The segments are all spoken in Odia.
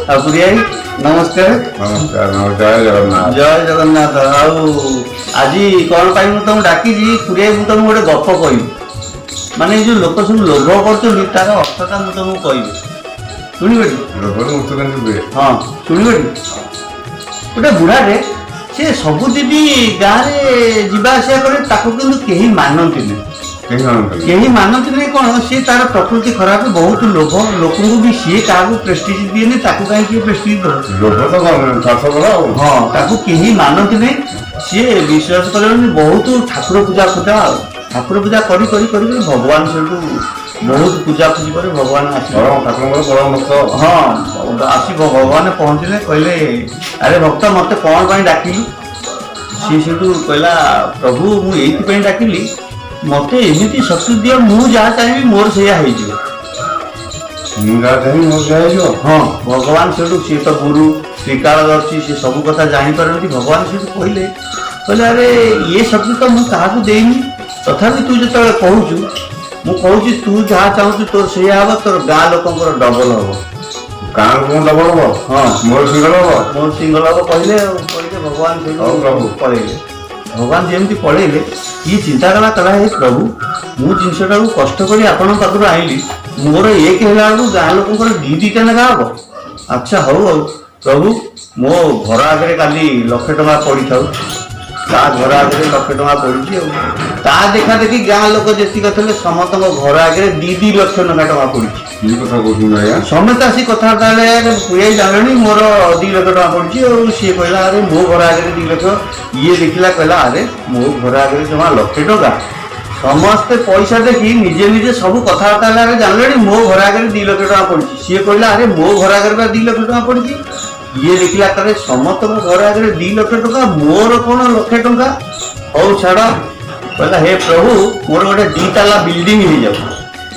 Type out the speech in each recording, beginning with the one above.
ଆଉ ପୁରିଆଇ, ନମସ୍କାର। ନମସ୍କାର, ଜୟ ଜଗନ୍ନାଥ। ଜୟ ଜଗନ୍ନାଥ। ଆଉ ଆଜି କ'ଣ ପାଇଁ ମୁଁ ତମକୁ ଡାକିଛି ପୁରିଆଇ, ମୁଁ ତମକୁ ଗୋଟେ ଗପ କହିବି। ମାନେ ଏଇ ଯୋଉ ଲୋକ ସବୁ ଲୋଭ କରୁଛନ୍ତି, ତାର ଅର୍ଥଟା ମୁଁ ତମକୁ କହିବି। ଶୁଣିବେଟି? ଲୋଭରୁ ମୃତ୍ୟୁ କେମିତି ହୁଏ? ହଁ, ଶୁଣିବେଟି? ଗୋଟେ ବୁଢ଼ାଟେ, ସେ ସବୁଦିନ ଗାଁରେ ଯିବା ଆସିବା କରେ। ତାକୁ କିନ୍ତୁ କେହି ମାନନ୍ତିନି। କେହି ମାନନ୍ତିନି? କେହି ମାନନ୍ତିନି କ'ଣ, ସିଏ ତାର ପ୍ରକୃତି ଖରାପ, ବହୁତ ଲୋଭ। ଲୋକଙ୍କୁ ବି ସିଏ କାହାକୁ ପ୍ରେଷ୍ଟିଜ ଦିଏନି, ତାକୁ କାହିଁକି କିଏ ପ୍ରେଷ୍ଟିଜ ଦେବ? ଲୋଭ ତ ସ୍ୱାର୍ଥପର ଆଉ। ହଁ, ତାକୁ କେହି ମାନନ୍ତିନି। ସିଏ ବିଶ୍ୱାସ କରିବେନି, ବହୁତ ଠାକୁର ପୂଜା ପୂଜା ଆଉ ଠାକୁର ପୂଜା କରି କରି କରି କରି ଭଗବାନ ସେଠୁ ବହୁତ ପୂଜା ପୂଜି କରି ଭଗବାନ ଆସିଲେ। ପରମ ଠାକୁରଙ୍କର ପରମ ଭକ୍ତ। ହଁ, ଆସି ଭଗବାନ ପହଞ୍ଚିଲେ। କହିଲେ, "ଆରେ ଭକ୍ତ, ମତେ କ'ଣ ପାଇଁ ଡାକିଲୁ?" ସିଏ ସେଠୁ କହିଲା, "ପ୍ରଭୁ, ମୁଁ ଏଇଥିପାଇଁ ଡାକିଲି, ମତେ ଏମିତି ଶକ୍ତି ଦିଅ, ମୁଁ ଯାହା ଚାହିଁବି ମୋର ସେଇଆ ହେଇଯିବ।" ମୁଁ ଯାହା ଚାହିଁବି ମୋର ଯାହା ହେଇଯିବ। ହଁ, ଭଗବାନ ସେଠୁ, ସିଏ ତ ଗୁରୁ, ତ୍ରିକାଳଦର୍ଶୀ, ସେ ସବୁ କଥା ଜାଣିପାରନ୍ତି। ଭଗବାନ ସେଠୁ କହିଲେ, କହିଲେ, "ଆରେ, ଇଏ ଶକ୍ତି ତ ମୁଁ କାହାକୁ ଦେଇନି। ତଥାପି ତୁ ଯେତେବେଳେ କହୁଛୁ, ମୁଁ କହୁଛି, ତୁ ଯାହା ଚାହୁଁଛୁ ତୋର ସେଇଆ ହବ। ତୋର ଗାଁ ଲୋକଙ୍କର ଡବଲ ହବ।" ଗାଁ ଲୋକଙ୍କୁ ଡବଲ ହବ? ହଁ। ମୋର ସିଙ୍ଗଲ ହବ? ମୋର ସିଙ୍ଗଲ ହବ। କହିଲେ ଆଉ କହିଲେ ଭଗବାନ ସେଠୁ। ହଉ ପ୍ରଭୁ। ପଳେଇଲେ। ଭଗବାନ ଯେମିତି ପଳେଇଲେ, ଇଏ ଚିନ୍ତା କଲା, କହିଲା, "ହେ ପ୍ରଭୁ, ମୁଁ ଜିନିଷଟାକୁ କଷ୍ଟ କରି ଆପଣଙ୍କ ପାଖରୁ ଆଣିଲି। ମୋର ଏକ ହେଲା ବେଳକୁ ଗାଁ ଲୋକଙ୍କର ଦି ଦିଟା ଲେଖା ହବ। ଆଚ୍ଛା ହଉ, ଆଉ ପ୍ରଭୁ, ମୋ ଘର ଆଗରେ କାଲି 1 ଲକ୍ଷ ଟଙ୍କା ପଡ଼ିଥାଉ।" ତା ଘର ଆଗରେ 1 ଲକ୍ଷ ଟଙ୍କା ପଡ଼ିଛି। ଆଉ ତା ଦେଖା ଦେଖି ଗାଁ ଲୋକ ଯେତିକ ଥିଲେ, ସମସ୍ତଙ୍କ ଘର ଆଗରେ ଦି ଦି ଲକ୍ଷ ଟଙ୍କା ଟଙ୍କା ପଡ଼ିଛି। କି କଥା କହୁଛନ୍ତି ଆଜ୍ଞା? ସମସ୍ତେ ଆସି କଥାବାର୍ତ୍ତା ହେଲେ, "ଆରେ ପୁରାଇ, ଜାଣିଲଣି, ମୋର 2 ଲକ୍ଷ ଟଙ୍କା ପଡ଼ିଛି।" ଆଉ ସିଏ କହିଲା, "ଆରେ, ମୋ ଘର ଆଗରେ 2 ଲକ୍ଷ।" ଇଏ ଦେଖିଲା, କହିଲା, "ଆରେ, ମୋ ଘର ଆଗରେ ଜମା 1 ଲକ୍ଷ ଟଙ୍କା।" ସମସ୍ତେ ପଇସା ଦେଖି ନିଜେ ନିଜେ ସବୁ କଥାବାର୍ତ୍ତା ହେଲେ, "ଆରେ ଜାଣିଲଣି, ମୋ ଘର ଆଗରେ 2 ଲକ୍ଷ ଟଙ୍କା ପଡ଼ିଛି।" ସିଏ କହିଲା, "ଆରେ, ମୋ ଘର ଆଗରେ ବା 2 ଲକ୍ଷ ଟଙ୍କା ପଡ଼ିଛି।" ଇଏ ଦେଖିଲା କରେ, ସମସ୍ତଙ୍କ ଘର ଆଗରେ 2 ଲକ୍ଷ ଟଙ୍କା, ମୋର କ'ଣ 1 ଲକ୍ଷ ଟଙ୍କା? ହଉ ଛାଡ଼। କହିଲା, "ହେ ପ୍ରଭୁ, ମୋର ଗୋଟେ ଦି ତାଲା ବିଲ୍ଡିଂ ହେଇଯାଉ।"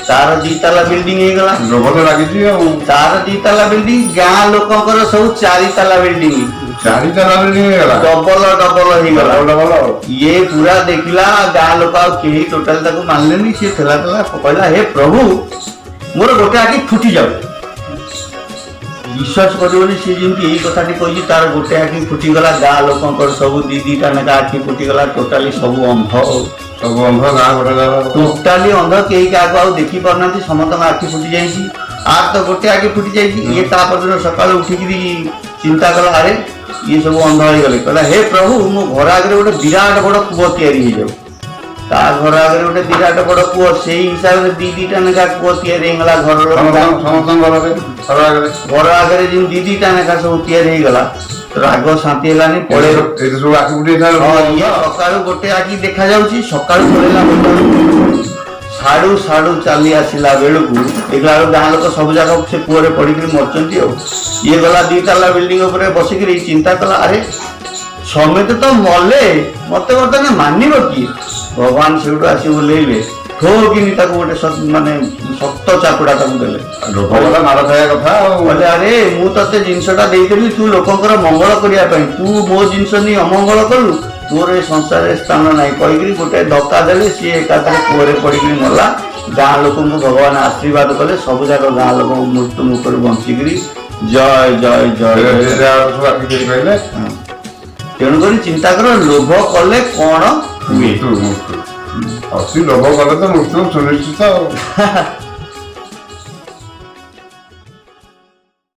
ତାର ଦି ତାଲା ବିଲ୍ଡିଂ ହେଇଗଲା। ଲୋଭ ତ ଲାଗିଛି ଆଉ। ତାର ଦି ତାଲା ବିଲ୍ଡିଂ, ଗାଁ ଲୋକଙ୍କର ସବୁ ଚାରି ତାଲା ବିଲ୍ଡିଂ। ଚାରି ତାଲା ବିଲ୍ଡିଂ ହେଇଗଲା। ଡବଲ ଡବଲ ହେଇଗଲା। ଡବଲ ଡବଲ ଆଉ। ଇଏ ପୁରା ଦେଖିଲା, ଗାଁ ଲୋକ ଆଉ କେହି ଟୋଟାଲ ତାକୁ ମାନିଲେନି। ସିଏ ଥିଲା ଥିଲା, କହିଲା, "ହେ ପ୍ରଭୁ, ମୋର ଗୋଟେ ଆଖି ଫୁଟି ଯାଉ।" ବିଶ୍ୱାସ କରିବନି, ସିଏ ଯେମିତି ଏଇ କଥାଟି କହିଛି, ତାର ଗୋଟେ ଆଖି ଫୁଟିଗଲା। ଗାଁ ଲୋକଙ୍କର ସବୁ ଦି ଦିଟା ଲେଖା ଆଖି ଫୁଟିଗଲା। ଟୋଟାଲି ସବୁ ଅନ୍ଧ ଆଉ। ସବୁ ଅନ୍ଧ ଗାଁ ଗୋଟେ ଜାଗା। ଟୋଟାଲି ଅନ୍ଧ, କେହି କାହାକୁ ଆଉ ଦେଖି ପାରୁନାହାନ୍ତି। ସମସ୍ତଙ୍କ ଆଖି ଫୁଟି ଯାଇଛି, ଆର ତ ଗୋଟେ ଆଖି ଫୁଟି ଯାଇଛି। ଇଏ ତା ପରଦିନ ସକାଳୁ ଉଠିକିରି ଚିନ୍ତା କଲା, ଆରେ, ଇଏ ସବୁ ଅନ୍ଧ ହେଇଗଲେ। କହିଲା, "ହେ ପ୍ରଭୁ, ମୋ ଘର ଆଗରେ ଗୋଟେ ବିରାଟ ବଡ଼ କୂଅ ତିଆରି ହେଇଯାଉ।" ତା ଘର ଆଗରେ ଗୋଟେ ବିରାଟ ବଡ଼ କୂଅ। ସେଇ ହିସାବରେ ଦି ଦିଟା ଲେଖା କୂଅ ତିଆରି ହେଇଗଲା ଘରର। ସମସ୍ତଙ୍କ ଘରରେ, ଘର ଆଗରେ। ଘର ଆଗରେ ଯେମିତି ଦି ଦିଟା ଲେଖା ସବୁ ତିଆରି ହେଇଗଲା, ରାଗ ଶାନ୍ତି ହେଲାନି, ପଳେଇ ଏଇ ତ ସବୁ ଆଖି ଫୁଟି ହଁ, ଇଏ ସକାଳୁ ଗୋଟେ ଆଖି ଦେଖାଯାଉଛି। ସକାଳୁ ପଳେଇଲା ବଜାରକୁ। ସାଡୁ ସାଡୁ ଚାଲି ଆସିଲା ବେଳକୁ ଦେଖିଲା ବେଳକୁ ଗାଁ ଲୋକ ସବୁ ଯାକ ସେ କୂଅରେ ପଡ଼ିକିରି ମରିଛନ୍ତି। ଆଉ ଇଏ ଗଲା ଦି ତାଲା ବିଲ୍ଡିଂ ଉପରେ ବସିକିରି ଚିନ୍ତା କଲା, ଆରେ, ସମେତେ ତ ମଲେ, ମତେ ବର୍ତ୍ତମାନ ମାନିବ କିଏ? ଭଗବାନ ସେଇଠୁ ଆସି ଓହ୍ଲେଇଲେ। ଠୋକିନି ତାକୁ ଗୋଟେ ମାନେ ଶକ୍ତ ଚାପୁଡ଼ା ତାକୁ ଦେଲେ। ଲୋଭ କଲା, ମାଡ଼ ଖାଇବା କଥା ଆଉ। କହିଲେ, "ଆରେ, ମୁଁ ତତେ ଜିନିଷଟା ଦେଇଥିଲି ତୁ ଲୋକଙ୍କର ମଙ୍ଗଳ କରିବା ପାଇଁ। ତୁ ମୋ ଜିନିଷ ନେଇ ଅମଙ୍ଗଳ କଲୁ। ତୋର ଏ ସଂସାରରେ ସ୍ଥାନ ନାହିଁ।" କହିକିରି ଗୋଟେ ଧକ୍କା ଦେଲେ। ସିଏ ଏକାଥରେ କୂଅରେ ପଡ଼ିକିରି ମଲା। ଗାଁ ଲୋକଙ୍କୁ ଭଗବାନ ଆଶୀର୍ବାଦ କଲେ। ସବୁ ଯାକ ଗାଁ ଲୋକ ମୃତ୍ୟୁ ମୁଖରୁ ବଞ୍ଚିକିରି ଜୟ ଜୟ ଜୟ ଜୟ। ସବୁ ଆଖି ଫେରି ପାଇଲେ। ହଁ। ତେଣୁକରି ଚିନ୍ତା କର, ଲୋଭ କଲେ କ'ଣ ହୁଏ। ମୃତ୍ୟୁ, ମୃତ୍ୟୁ। ଅତି ଲୋଭ କଲେ ତ ମୃତ୍ୟୁ ସୁନିଶ୍ଚିତ ଆଉ।